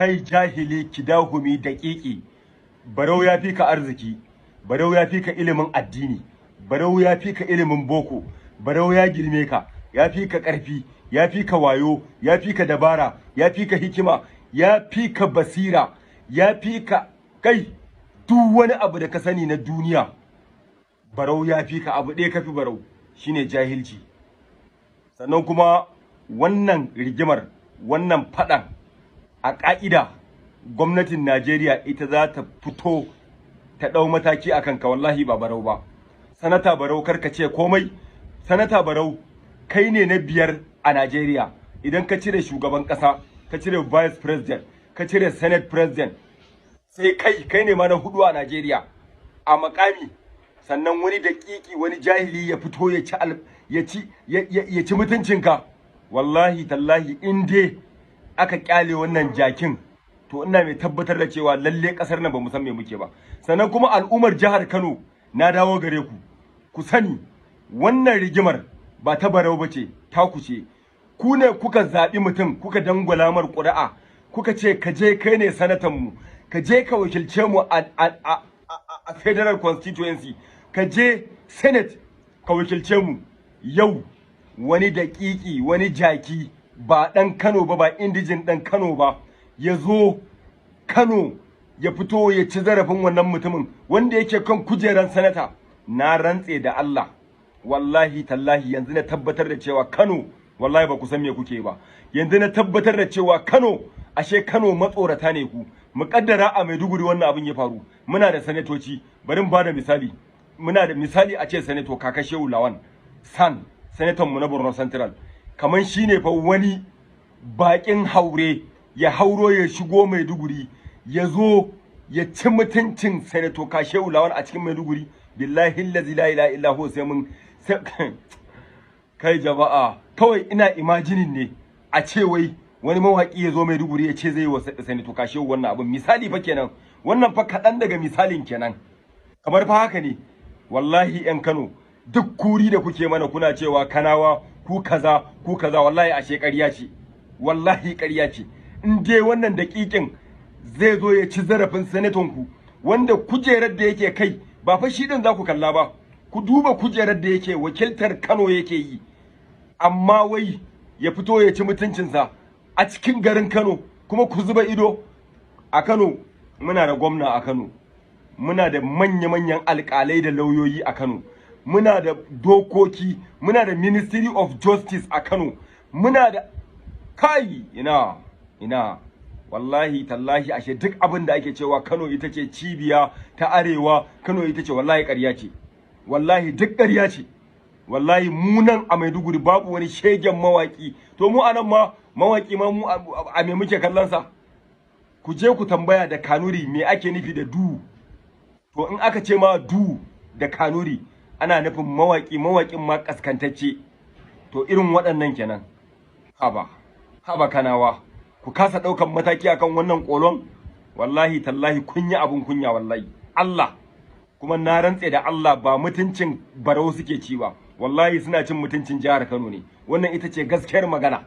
Kai jahili, kidahumi, daƙiƙi, Barau ya fi ka arziki, Barau ya fi ka ilimin addini, Barau ya fi ka ilimin boko, Barau ya girme ka, ya fi ka ƙarfi, ya fi ka wayo, ya fi ka dabara, ya fi ka hikima, ya fi ka basira, ya fi ka kai duk wani abu da ka sani na duniya. Barau ya fi ka. Abu ɗaya ka fi Barau, shine jahilci. Sannan kuma wannan rigimar, wannan faɗan, a ƙa'ida gwamnatin Najeriya ita za ta fito ta ɗau mataki a kanka, wallahi ba Barau ba. Sanata Barau, karka ce komai. Sanata Barau, kai ne na biyar a Najeriya. Idan ka cire shugaban ƙasa, ka cire vice president, ka cire senate president, sai kai, kai ne ma na hudu a Najeriya a makami. Sannan wani daƙiƙi, wani jahili ya fito ya ci mutuncinka. Wallahi tallahi, in dai aka kyale wannan jakin, to ina mai tabbatar da cewa lalle kasar nan ba mu san me muke ba. Sannan kuma al'ummar jihar Kano, na dawo gare ku. Ku sani, wannan rigimar ba ta Barau bace, ta ku ce. Ku ne kuka zaɓi mutum, kuka dangwala mar ƙuri'a, kuka ce ka je, kai ne sanatan mu, ka je ka wakilce mu a federal constituency, ka je senate ka wakilce mu. Yau wani daƙiƙi, wani jaki, ba ɗan Kano ba, ba indigene ɗan Kano ba, ya zo Kano ya fito ya ci zarafin wannan mutumin wanda yake kan kujeran sanata. Na rantse da Allah, wallahi tallahi, yanzu na tabbatar da cewa Kano wallahi ba ku san me kuke ba. Yanzu na tabbatar da cewa Kano, ashe Kano matsorata ne ku. Muƙaddara a Maiduguri wannan abin ya faru. Muna da sanatoci, bari mu bada misali. Muna da misali, a ce Sanato Kaka Shehu Lawan SAN, sanatan mu na Borno Central, kaman shine fa wani bakin haure ya hauro ya shigo Maiduguri, ya zo ya ci mutuncin Sanato Kashewu Lawan a cikin Maiduguri. Billahi allazi la ilaha illa huwa, sai mun kai jama'a. Kawai ina imagining ne, a ce wai wani mawaki ya zo Maiduguri ya ce zai yi wa Sanato Kashewu wannan abin. Misali fa kenan, wannan fa kaɗan daga misalin kenan. Kamar fa haka ne. Wallahi yan Kano, duk kuri da kuke mana, kuna cewa Kanawa ku kaza, ku kaza, wallahi ashe ƙarya ce, wallahi ƙarya ce. In dai wannan daƙiƙin zai zo ya ci zarafin sanaton ku, wanda kujerar da yake kai, ba fa shi din za ku kalla ba, ku duba kujerar da yake wakiltar Kano yake yi, amma wai ya fito ya ci mutuncinsa a cikin garin Kano kuma ku zuba ido. A Kano muna da gwamna, a Kano muna da manya-manyan alƙalai da lauyoyi, a Kano muna da dokoki, muna da Ministry of Justice a Kano, muna da kai. Ina ina, wallahi tallahi, ashe duk abin da ake cewa Kano ita ce cibiya ta arewa, Kano ita ce, wallahi ƙarya ce, wallahi duk ƙarya ce. Wallahi mu nan a Maiduguri babu wani shegen mawaki. To mu anan ma mawaki ma, mu a me muke kallon sa? Ku je ku tambaya da Kanuri me ake nufi da du. To in aka ce ma du da Kanuri, ana nufin mawaki, mawakin ma kaskantacce. To irin waɗannan kenan. Haba, haba Kanawa, ku kasa ɗaukan mataki akan wannan kolon. Wallahi tallahi kun yi abun kunya, wallahi Allah. Kuma na rantse da Allah, ba mutuncin Barau suke ci ba, wallahi suna cin mutuncin jihar Kano ne. Wannan ita ce gaskiyar magana.